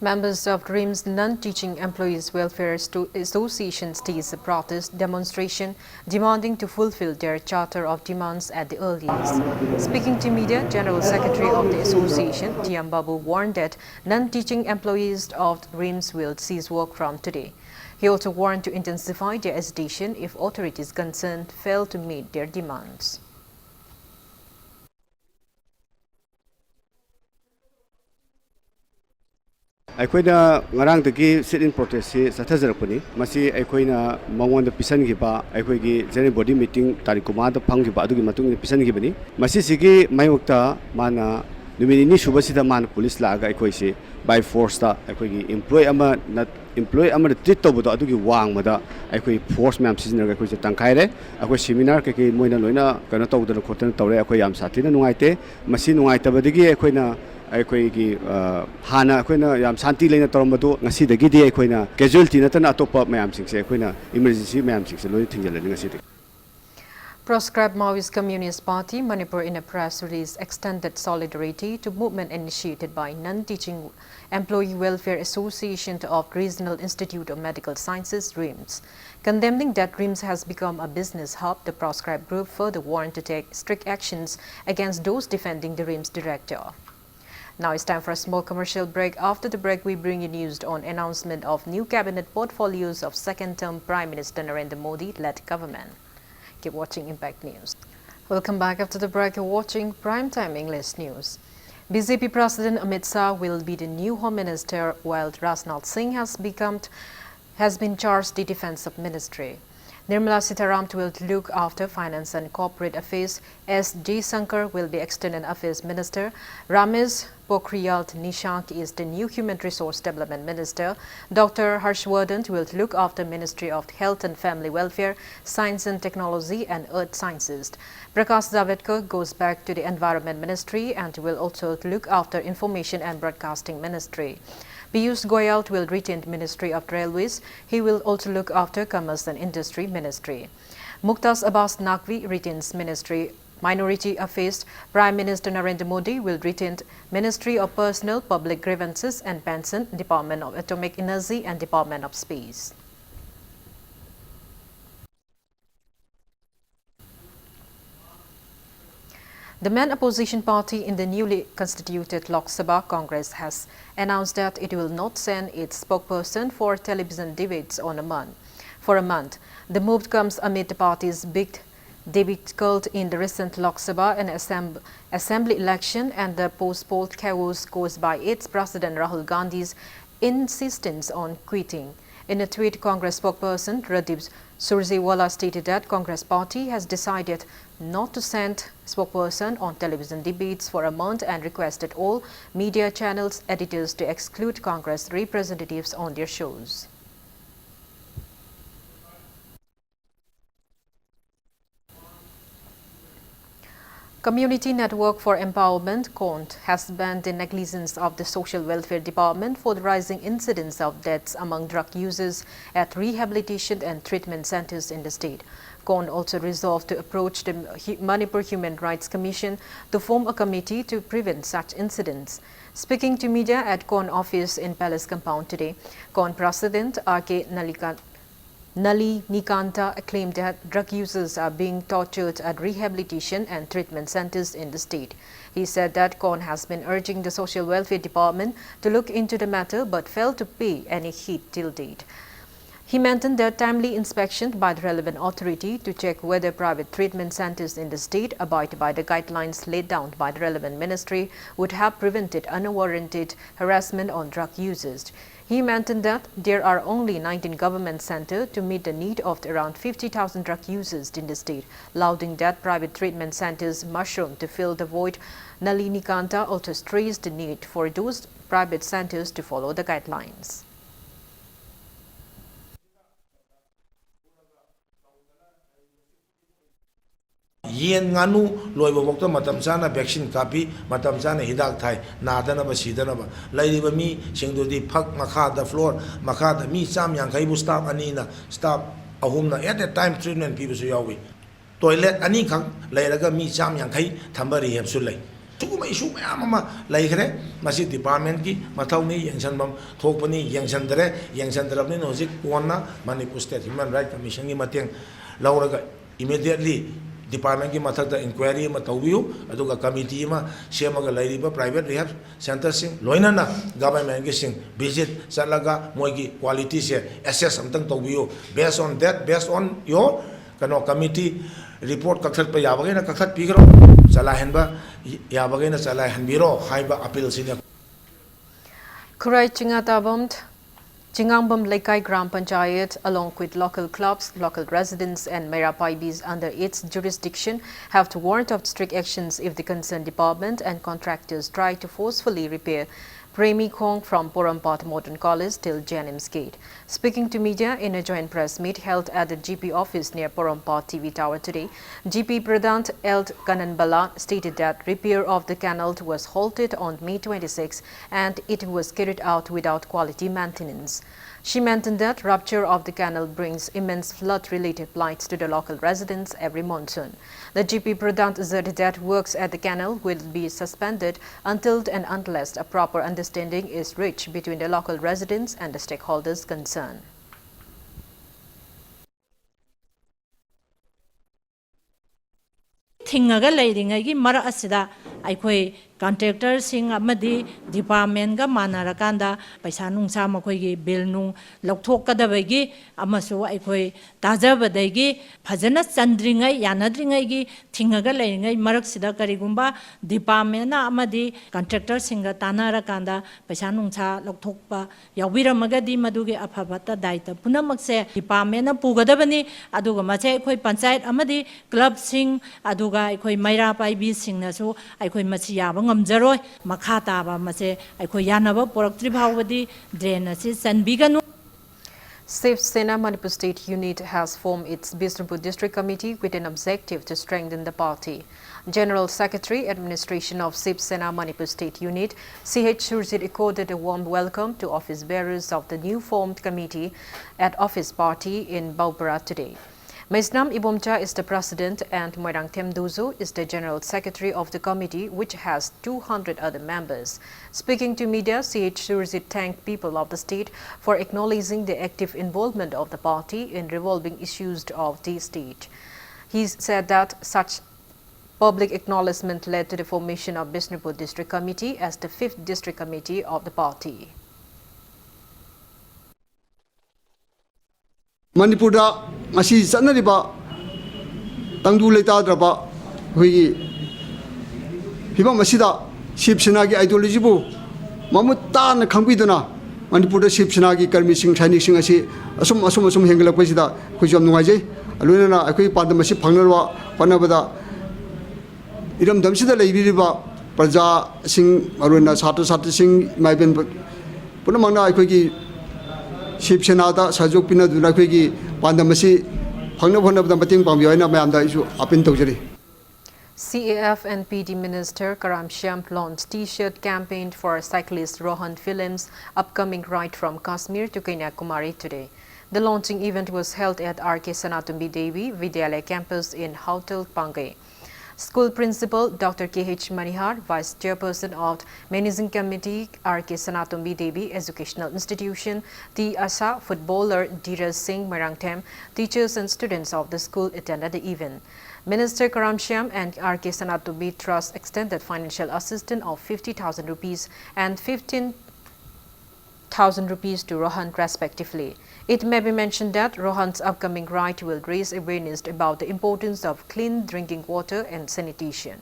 Members of RIMS Non-Teaching Employees Welfare Sto- Association staged a protest demonstration demanding to fulfill their charter of demands at the earliest. Speaking to media, General Secretary of the association, T M Babu, warned that non-teaching employees of RIMS will cease work from today. He also warned to intensify their agitation if authorities concerned fail to meet their demands. ꯑꯩꯈꯣꯏꯅ ꯉꯔꯥꯡꯗꯒꯤ sit-in protest ꯁꯤ ꯆꯠꯊꯖꯔꯛꯄꯅꯤ꯫ ꯃꯁꯤ ꯑꯩꯈꯣꯏꯅ ꯃꯉꯣꯟꯗ ꯄꯤꯁꯟꯈꯤꯕ, ꯑꯩꯈꯣꯏꯒꯤ general body meeting ꯇꯥꯔꯤꯛ ꯀꯨꯟꯃꯉꯥꯗ ꯐꯝꯈꯤꯕ ꯑꯗꯨꯒꯤ ꯃꯇꯨꯡ ꯏꯟꯅ ꯄꯤꯁꯟꯈꯤꯕꯅꯤ꯫ ꯃꯁꯤꯁꯤꯒꯤ ꯃꯥꯌꯣꯛꯇ ꯃꯥꯅ ꯅꯨꯃꯤꯠ ꯅꯤꯅꯤ ꯁꯨꯕꯁꯤꯗ ꯃꯥꯅ ꯄꯨꯂꯤꯁ ꯂꯥꯛꯑꯒ ꯑꯩꯈꯣꯏꯁꯤ by force ꯇ ꯑꯩꯈꯣꯏꯒꯤ employee ꯑꯃꯅ, employee ꯑꯃꯅ treat ꯇꯧꯕꯗꯣ ꯑꯗꯨꯒꯤ ꯋꯥꯡꯃꯗ ꯑꯩꯈꯣꯏ force ꯃꯌꯥꯝ ꯁꯤꯖꯤꯟꯅꯔꯒ ꯑꯩꯈꯣꯏꯁꯦ ꯇꯪꯈꯥꯏꯔꯦ꯫ ꯑꯩꯈꯣꯏ seminar ꯀꯩꯀꯩ ꯃꯣꯏꯅ ꯂꯣꯏꯅ ꯀꯩꯅꯣ ꯇꯧꯗꯅ ꯈꯣꯠꯇꯅ ꯇꯧꯔꯦ꯫ ꯑꯩꯈꯣꯏ ꯌꯥꯝ ꯁꯥꯊꯤꯅ ꯅꯨꯡꯉꯥꯏꯇꯦ꯫ ꯃꯁꯤ ꯅꯨꯡꯉꯥꯏꯇꯕꯗꯒꯤ ꯑꯩꯈꯣꯏꯅ, ꯑꯩꯈꯣꯏꯒꯤ, ꯑ, ꯍꯥꯟꯅ ꯑꯩꯈꯣꯏꯅ ꯌꯥꯝ ꯁꯥꯟꯇꯤ ꯂꯩꯅ ꯇꯧꯔꯝꯕꯗꯨ ꯉꯁꯤꯗꯒꯤꯗꯤ ꯑꯩꯈꯣꯏꯅ casualty ꯅꯠꯇꯅ ꯑꯇꯣꯞꯄ ꯃꯌꯥꯝꯁꯤꯡꯁꯦ, ꯑꯩꯈꯣꯏꯅ emergency ꯃꯌꯥꯝꯁꯤꯡꯁꯦ ꯂꯣꯏꯅ ꯊꯤꯡꯖꯤꯜꯂꯅꯤ ꯉꯁꯤꯗꯒꯤ꯫ Proscribed Maoist Communist Party Manipur, in a press release, extended solidarity to movement initiated by Non-Teaching Employee Welfare Association of Regional Institute of Medical Sciences, RIMS. Condemning that RIMS has become a business hub, the proscribed group further warned to take strict actions against those defending the RIMS director. Now it's time for a small commercial break. After the break, we bring you news on announcement of new cabinet portfolios of second-term Prime Minister Narendra Modi-led government. Keep watching Impact News. Welcome back after the break. You're watching Prime Time English News. B J P President Amit Shah will be the new Home Minister, while Rajnath Singh has become, has been charged the Defense of Ministry. Nirmala Sitharam will look after Finance and Corporate Affairs. S Jaishankar will be External Affairs Minister. Ramesh Pokhriyal Nishank is the new Human Resource Development Minister. Doctor Harshvardhan will look after Ministry of Health and Family Welfare, Science and Technology, and Earth Sciences. Prakash Javadekar goes back to the Environment Ministry and will also look after Information and Broadcasting Ministry. Piyush Goyal will retain the Ministry of Railways. He will also look after Commerce and Industry Ministry. Mumtaz Abbas Naqvi retains Ministry Minority Affairs, Prime Minister Narendra Modi will retain Ministry of Personnel, Public Grievances and Pension, Department of Atomic Energy and Department of Space. The main opposition party in the newly constituted Lok Sabha, Congress, has announced that it will not send its spokesperson for television debates on a month, for a month. The move comes amid the party's big debacle in the recent Lok Sabha and assemb-, assembly election and the post-poll chaos caused by its president Rahul Gandhi's insistence on quitting. In a tweet, Congress spokesperson Randeep Surjewala stated that Congress party has decided not to send spokesperson on television debates for a month and requested all media channels editors to exclude Congress representatives on their shows. Community Network for Empowerment, CONT, has banned the negligence of the Social Welfare Department for the rising incidence of deaths among drug users at rehabilitation and treatment centers in the state. CONT also resolved to approach the Hu-, Manipur Human Rights Commission to form a committee to prevent such incidents. Speaking to media at CONT office in Palace Compound today, CONT President R K Nalika-, Nalinikanta claimed that drug users are being tortured at rehabilitation and treatment centers in the state. He said that CONT has been urging the Social Welfare Department to look into the matter but failed to pay any heed till date. He maintained that timely inspection by the relevant authority to check whether private treatment centers in the state abide by the guidelines laid down by the relevant ministry would have prevented unwarranted harassment on drug users. He maintained that there are only nineteen government centers to meet the need of around fifty thousand drug users in the state, lauding that private treatment centers mushroom to fill the void. Nalinikanta also stressed the need for those private centers to follow the guidelines. ꯌꯦꯟ ꯉꯥꯅꯨ ꯂꯣꯏꯕꯐꯥꯎꯗ ꯃꯇꯝ ꯆꯥꯅ vaccine ꯀꯥꯞꯄꯤ, ꯃꯇꯝ ꯆꯥꯅ ꯍꯤꯗꯥꯛ ꯊꯥꯏ, ꯅꯥꯗꯅꯕ ꯁꯤꯗꯅꯕ꯫ ꯂꯩꯔꯤꯕ ꯃꯤꯁꯤꯡꯗꯨꯗꯤ ꯐꯛ ꯃꯈꯥꯗ, floor ꯃꯈꯥꯗ ꯃꯤ ꯆꯥꯝ ꯌꯥꯡꯈꯩꯕꯨ staff ꯑꯅꯤꯅ, staff ꯑꯍꯨꯝꯅ at a time treatment ꯄꯤꯕꯁꯨ ꯌꯥꯎꯏ꯫ Toilet ꯑꯅꯤꯈꯛ ꯂꯩꯔꯒ ꯃꯤ ꯆꯥꯝ ꯌꯥꯡꯈꯩ ꯊꯝꯕ rehabꯁꯨ ꯂꯩ꯫ ꯁꯤꯒꯨꯝꯕ issue ꯃꯌꯥꯝ ꯑꯃ ꯂꯩꯈ꯭ꯔꯦ꯫ ꯃꯁꯤ departmentꯀꯤ ꯃꯊꯧꯅꯤ, ꯌꯦꯡꯁꯤꯟꯐꯝ ꯊꯣꯛꯄꯅꯤ, ꯌꯦꯡꯁꯤꯟꯗ꯭ꯔꯦ꯫ ꯌꯦꯡꯁꯤꯟꯗ꯭ꯔꯕꯅꯤꯅ ꯍꯧꯖꯤꯛ ꯀꯣꯟꯅ Manipur State Human Rights Commissionꯒꯤ ꯃꯇꯦꯡ ꯂꯧꯔꯒ immediately departmentꯀꯤ ꯃꯊꯛꯇ inquiry ꯑꯃ ꯇꯧꯕꯤꯌꯨ, ꯑꯗꯨꯒ committee ꯑꯃ ꯁꯦꯝꯃꯒ ꯂꯩꯔꯤꯕ private rehab centreꯁꯤꯡ, ꯂꯣꯏꯅꯅ governmentꯀꯤꯁꯤꯡ visit ꯆꯠꯂꯒ ꯃꯣꯏꯒꯤ qualityꯁꯦ assess ꯑꯝꯇꯪ ꯇꯧꯕꯤꯌꯨ꯫ Based on that, based on your ꯀꯩꯅꯣ committee report ꯀꯛꯊꯠꯄ ꯌꯥꯕꯈꯩꯅ ꯀꯛꯊꯠꯄꯤꯈ꯭ꯔꯣ, ꯆꯂꯥꯏꯍꯟꯕ ꯌꯥꯕꯈꯩꯅ ꯆꯂꯥꯏꯍꯟꯕꯤꯔꯣ ꯍꯥꯏꯕ appealꯁꯤꯅꯤ꯫ Khurai Chingatabam, Chingambam Leikai Gram Panchayat, along with local clubs, local residents and Meira Paibis under its jurisdiction have warned of strict actions if the concerned department and contractors try to forcefully repair Premi Khong from Porompat Modern College till Janims Gate. Speaking to media in a joint press meet held at the G P office near Porompat T V tower today, G P Pradhan L Kananbala stated that repair of the canal was halted on May twenty-six and it was carried out without quality maintenance. She mentioned that rupture of the canal brings immense flood-related blights to the local residents every monsoon. The G P Pradhan said that works at the canal will be suspended until and unless a proper understanding is reached between the local residents and the stakeholders concerned. ꯊꯤꯡꯉꯒ ꯂꯩꯔꯤꯉꯩꯒꯤ ꯃꯔꯛ ꯑꯁꯤꯗ ꯑꯩꯈꯣꯏ contractorꯁꯤꯡ ꯑꯃꯗꯤ departmentꯒ ꯃꯥꯟꯅꯔꯀꯥꯟꯗ ꯄꯩꯁꯥ ꯅꯨꯡꯁꯥ ꯃꯈꯣꯏꯒꯤ bill ꯅꯨꯡ ꯂꯧꯊꯣꯛꯀꯗꯕꯒꯤ ꯑꯃꯁꯨ ꯑꯩꯈꯣꯏ ꯇꯥꯖꯕꯗꯒꯤ ꯐꯖꯅ ꯆꯟꯗ꯭ꯔꯤꯉꯩ, ꯌꯥꯅꯗ꯭ꯔꯤꯉꯩꯒꯤ ꯊꯤꯡꯉꯒ ꯂꯩꯔꯤꯉꯩ ꯃꯔꯛꯁꯤꯗ ꯀꯔꯤꯒꯨꯝꯕ departmentꯅ ꯑꯃꯗꯤ contractorꯁꯤꯡꯒ ꯇꯥꯟꯅꯔꯀꯥꯟꯗ ꯄꯩꯁꯥ ꯅꯨꯡꯁꯥ ꯂꯧꯊꯣꯛꯄ ꯌꯥꯎꯕꯤꯔꯝꯃꯒꯗꯤ ꯃꯗꯨꯒꯤ ꯑꯐ ꯐꯠꯇ ꯗꯥꯏꯇ ꯄꯨꯝꯅꯃꯛꯁꯦ departmentꯅ ꯄꯨꯒꯗꯕꯅꯤ꯫ ꯑꯗꯨꯒ ꯃꯁꯦ ꯑꯩꯈꯣꯏ ꯄꯟꯆꯥꯌꯠ ꯑꯃꯗꯤ clubꯁꯤꯡ, ꯑꯗꯨꯒ ꯑꯩꯈꯣꯏ ꯃꯩꯔꯥ ꯄꯥꯏꯕꯤꯁꯤꯡꯅꯁꯨ ꯑꯩꯈꯣꯏ ꯃꯁꯤ ꯌꯥꯕ ꯉꯝꯖꯔꯣꯏ꯫ ꯃꯈꯥ ꯇꯥꯕ ꯃꯁꯦ ꯑꯩꯈꯣꯏ ꯌꯥꯅꯕ ꯄꯨꯔꯛꯇ꯭ꯔꯤ ꯐꯥꯎꯕꯗꯤ drain ꯑꯁꯤ ꯆꯟꯕꯤꯒꯅꯨ꯫ Shiv Sena Manipur State Unit has formed its Bishnupur District Committee with an objective to strengthen the party. General Secretary, Administration of Shiv Sena Manipur State Unit, C H Surjit, accorded a warm welcome to office bearers of the new formed committee at Office Party in Baupara today. Maisnam Ibomcha is the president and Moirangthem Dozo is the general secretary of the committee, which has two hundred other members. Speaking to media, C H Surjit thanked people of the state for acknowledging the active involvement of the party in revolving issues of the state. He said that such public acknowledgement led to the formation of Bishnupur District Committee as the fifth district committee of the party. ꯃꯅꯤꯄꯨꯔꯗ ꯉꯁꯤ ꯆꯠꯅꯔꯤꯕ ꯇꯪꯗꯨ ꯂꯩꯇꯥꯗ꯭ꯔꯕ ꯑꯩꯈꯣꯏꯒꯤ ꯐꯤꯕꯝ ꯑꯁꯤꯗ ꯁꯤꯕ ꯁꯦꯅꯥꯒꯤ ꯑꯥꯏꯗꯤꯌꯣꯂꯣꯖꯤꯕꯨ ꯃꯃꯨꯠ ꯇꯥꯅ ꯈꯪꯕꯤꯗꯨꯅ ꯃꯅꯤꯄꯨꯔꯗ ꯁꯤꯕ ꯁꯦꯅꯥꯒꯤ ꯀꯔꯃꯤꯁꯤꯡ, ꯁꯥꯏꯅꯤꯛꯁꯤꯡ ꯑꯁꯤ ꯑꯁꯨꯝ ꯑꯁꯨꯝ ꯑꯁꯨꯝ ꯍꯦꯟꯒꯠꯂꯛꯄꯁꯤꯗ ꯑꯩꯈꯣꯏꯁꯨ ꯌꯥꯝ ꯅꯨꯡꯉꯥꯏꯖꯩ꯫ ꯂꯣꯏꯅꯅ ꯑꯩꯈꯣꯏꯒꯤ ꯄꯥꯟꯗꯝ ꯑꯁꯤ ꯐꯪꯅꯅꯕ ꯍꯣꯠꯅꯕꯗ ꯏꯔꯝꯗꯝꯁꯤꯗ ꯂꯩꯕꯤꯔꯤꯕ ꯄ꯭ꯔꯖꯥꯁꯤꯡ, ꯃꯔꯨꯑꯣꯏꯅ ꯁꯥꯇ꯭ꯔ ꯁꯥꯇ꯭ꯔꯤꯁꯤꯡ, ꯏꯃꯥ ꯏꯕꯦꯟ ꯄꯨꯝꯅꯃꯛꯅ ꯑꯩꯈꯣꯏꯒꯤ ꯁꯤꯕ ꯁꯦꯅꯥꯗ ꯁꯍꯌꯣꯒ ꯄꯤꯅꯗꯨꯅ ꯑꯩꯈꯣꯏꯒꯤ ꯄꯥꯟꯗꯝ ꯑꯁꯤ ꯐꯪꯅꯕ ꯍꯣꯠꯅꯕꯗ ꯃꯇꯦꯡ ꯄꯥꯡꯕꯤꯌꯨ ꯍꯥꯏꯅ ꯃꯌꯥꯝꯗ ꯑꯩꯁꯨ ꯑꯥꯄꯤꯜ ꯇꯧꯖꯔꯤ꯫ C A F and P D Minister Karam Shyam launched T-shirt campaign for cyclist Rohan Phillips' upcoming ride from Kashmir to Kanyakumari today. The launching event was held at R K Sanatombi Devi Vidyalaya campus in Hautal, Pangai. School Principal Doctor K H Manihar, Vice Chairperson of Managing Committee R K Sanatombi Devi Educational Institution, T Asha, footballer Dheeraj Singh Moirangthem, teachers and students of the school attended the event. Minister Karam Shyam and R K Sanatombi Trust extended financial assistance of fifty thousand rupees and fifteen thousand rupees to Rohan respectively. It may be mentioned that Rohan's upcoming ride will raise awareness about the importance of clean drinking water and sanitation.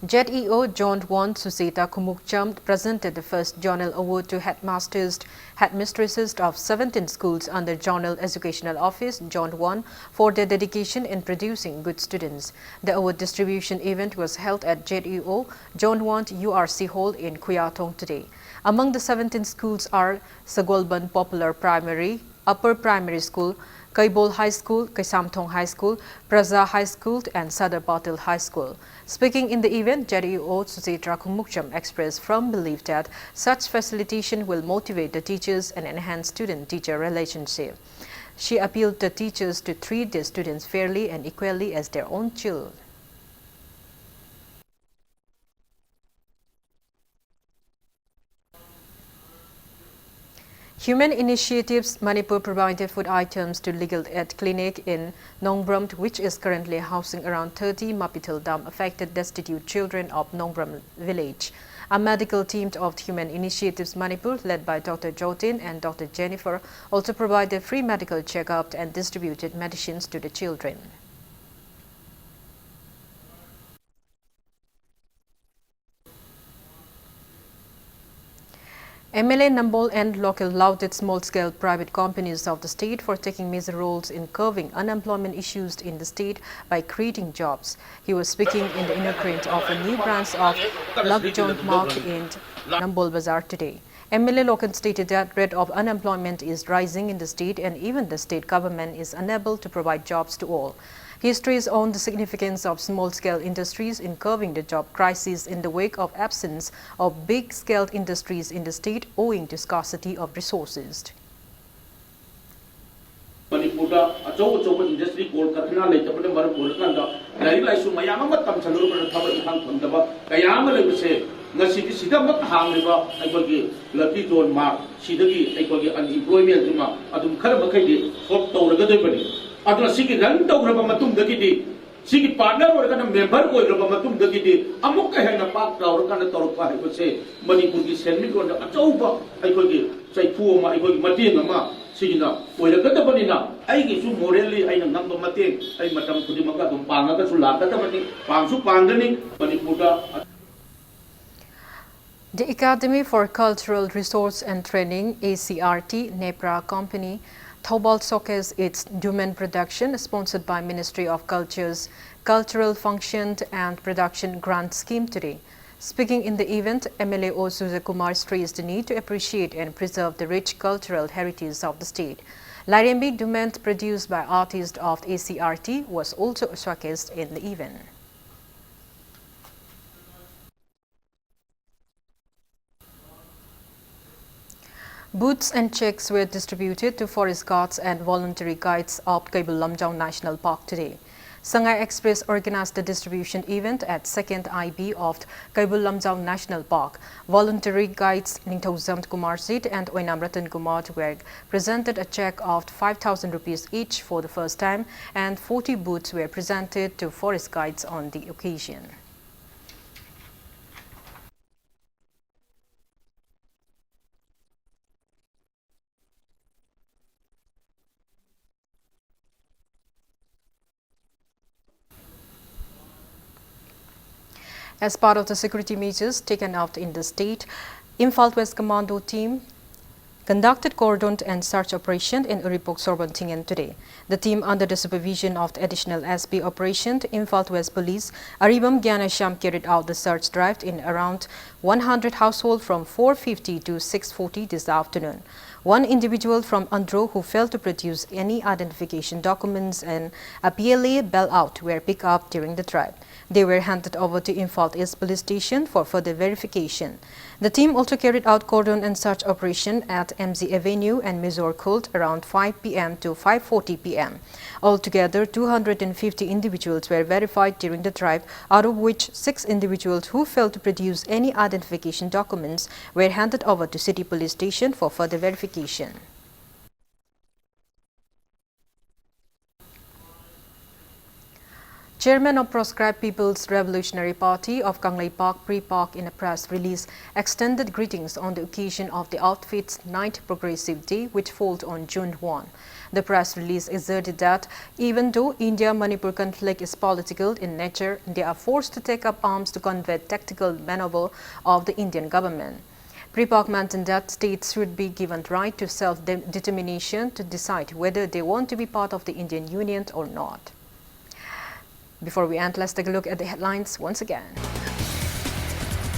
Z E O Zone one Susita Khumukcham presented the first zonal award to headmasters, headmistresses of seventeen schools under Zonal Educational Office, Zone one, for their dedication in producing good students. The award distribution event was held at Z E O Zone one U R C Hall in Khuyatong today. Among the seventeen schools are Sagolban Popular Primary, Upper Primary School, Kaibol High School, Kaisamthong High School, Praja High School, and Sardar Patel High School. Speaking in the event, Z E O Suchitra Khumukcham expressed firm belief that such facilitation will motivate the teachers and enhance student-teacher relationship. She appealed the teachers to treat their students fairly and equally as their own children. Human Initiatives Manipur provided food items to Legal Aid Clinic in Nongbram, which is currently housing around thirty Mapithel dam affected destitute children of Nongbram village. A medical team of Human Initiatives Manipur, led by Doctor Jotin and Doctor Jennifer, also provided free medical checkup and distributed medicines to the children. M L A Nambol N. Lokil lauded small-scale private companies of the state for taking major roles in curbing unemployment issues in the state by creating jobs. He was speaking in the inaugurate of a new branch of Lakjong Market in Nambol Bazar today. M L A Lokil stated that rate of unemployment is rising in the state and even the state government is unable to provide jobs to all. He stressed on the significance of small-scale industries in curbing the job crisis in the wake of absence of big-scale industries in the state owing to scarcity of resources. ꯃꯅꯤꯄꯨꯔꯗ ꯑꯆꯧ ꯑꯆꯧꯕ industry call ꯀꯔꯈꯅꯥ ꯂꯩꯇꯕꯅ ꯃꯔꯝ ꯑꯣꯏꯔꯀꯥꯟꯗ ꯂꯥꯏꯔꯤꯛ ꯂꯥꯏꯁꯨ ꯃꯌꯥꯝ ꯑꯃ ꯇꯝꯁꯜꯂꯨꯔꯕꯅ ꯊꯕꯛ ꯏꯪꯈꯥꯡ ꯐꯪꯗꯕ ꯀꯌꯥ ꯑꯃ ꯂꯩꯕꯁꯦ ꯉꯁꯤꯗꯤ ꯁꯤꯗꯃꯛ ꯍꯥꯡꯂꯤꯕ ꯑꯩꯈꯣꯏꯒꯤ ꯂꯛꯀꯤ ꯖꯣꯟ ꯃꯥꯔꯛ ꯁꯤꯗꯒꯤ ꯑꯩꯈꯣꯏꯒꯤ ꯑꯟꯏꯝꯄ꯭ꯂꯣꯏꯃꯦꯟꯁꯤꯃ ꯑꯗꯨꯝ ꯈꯔ ꯃꯈꯩꯗꯤ ꯁꯣꯜꯕ ꯇꯧꯔꯒꯗꯣꯏꯕꯅꯤ꯫ ꯑꯗꯨꯅ ꯁꯤꯒꯤ ꯔꯟ ꯇꯧꯈ꯭ꯔꯕ ꯃꯇꯨꯡꯗꯒꯤꯗꯤ ꯁꯤꯒꯤ ꯄꯥꯔꯠꯅꯔ ꯑꯣꯏꯔꯒꯅ ꯃꯦꯝꯕꯔ ꯑꯣꯏꯔꯕ ꯃꯇꯨꯡꯗꯒꯤꯗꯤ ꯑꯃꯨꯛꯀ ꯍꯦꯟꯅ ꯄꯥꯛ ꯆꯥꯎꯔꯀꯥꯟꯗ ꯇꯧꯔꯛꯄ ꯍꯥꯏꯕꯁꯦ ꯃꯅꯤꯄꯨꯔꯒꯤ ꯁꯦꯟꯃꯤꯠꯂꯣꯟꯗ ꯑꯆꯧꯕ ꯑꯩꯈꯣꯏꯒꯤ ꯆꯩꯐꯨ ꯑꯃ, ꯑꯩꯈꯣꯏꯒꯤ ꯃꯇꯦꯡ ꯑꯃ ꯁꯤꯒꯤꯅ ꯑꯣꯏꯔꯛꯀꯗꯕꯅꯤꯅ ꯑꯩꯒꯤꯁꯨ ꯃꯣꯔꯦꯜꯂꯤ ꯑꯩꯅ ꯉꯝꯕ ꯃꯇꯦꯡ ꯑꯩ ꯃꯇꯝ ꯈꯨꯗꯤꯡꯃꯛꯇ ꯑꯗꯨꯝ ꯄꯥꯡꯉꯒꯁꯨ ꯂꯥꯛꯀꯗꯕꯅꯤ, ꯄꯥꯡꯁꯨ ꯄꯥꯡꯒꯅꯤ꯫ ꯃꯅꯤꯄꯨꯔꯗ The Academy for Cultural Resource and Training, A C R T, NEPRA company, Thoubal showcased its Dumen production, sponsored by Ministry of Culture's Cultural Function and Production Grant Scheme today. Speaking in the event, M L A O Surjya Kumar stressed the need to appreciate and preserve the rich cultural heritage of the state. Lairembi Dument, produced by artists of A C R T, was also showcased in the event. Boots and checks were distributed to forest guards and voluntary guides of Kaibu Lamjao National Park today. Sangai Express organized the distribution event at second I B of Kaibu Lamjao National Park. Voluntary guides Ningthoujam Kumar Sit and Oinam Ratan Kumar were presented a check of five thousand rupees each for the first time, and forty boots were presented to forest guides on the occasion. As part of the security measures taken out in the state, Imphal West Commando team conducted cordon and search operation in Uripok Sorban Thingen today. The team, under the supervision of the Additional S P Operation, Imphal West Police, Aribam Gyanasham, carried out the search drive in around one hundred households from four fifty to six forty this afternoon. One individual from Andro who failed to produce any identification documents and a P L A bailout were picked up during the drive. They were handed over to Imphal East Police Station for further verification. The team also carried out cordon and search operation at M Z Avenue and Mizor Court around five p m to five forty p m. Altogether, two hundred and fifty individuals were verified during the drive, out of which six individuals who failed to produce any identification documents were handed over to City Police Station for further verification. Chairman of Proscribed People's Revolutionary Party of Kangleipak, Pripak, in a press release, extended greetings on the occasion of the outfit's ninth Progressive Day, which falls on June one. The press release asserted that even though India-Manipur conflict is political in nature, they are forced to take up arms to convert tactical maneuver of the Indian government. Pripak maintained that states should be given right to self-determination to decide whether they want to be part of the Indian Union or not. Before we end, let's take a look at the headlines once again.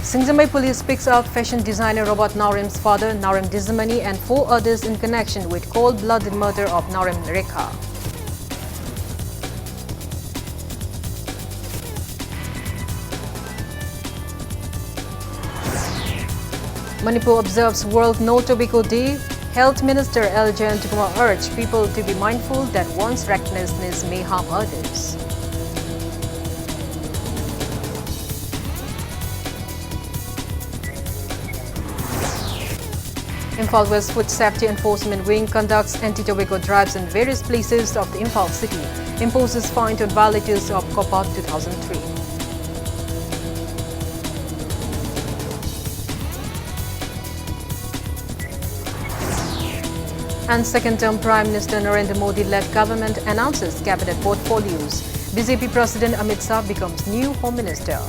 Singzamei police picks up fashion designer Robert Naorem's father, Naorem Disamani, and four others in connection with cold-blooded murder of Naorem Rekha. Manipur observes World No Tobacco Day. Health Minister L Jayantakumar urged people to be mindful that one's recklessness may harm others. Imphal West Food Safety Enforcement Wing conducts anti-tobacco drives in various places of the Imphal city, imposes fine on violators of COPPA two thousand three. And second-term Prime Minister Narendra Modi-led government announces cabinet portfolios. B J P President Amit Shah becomes new Home Minister.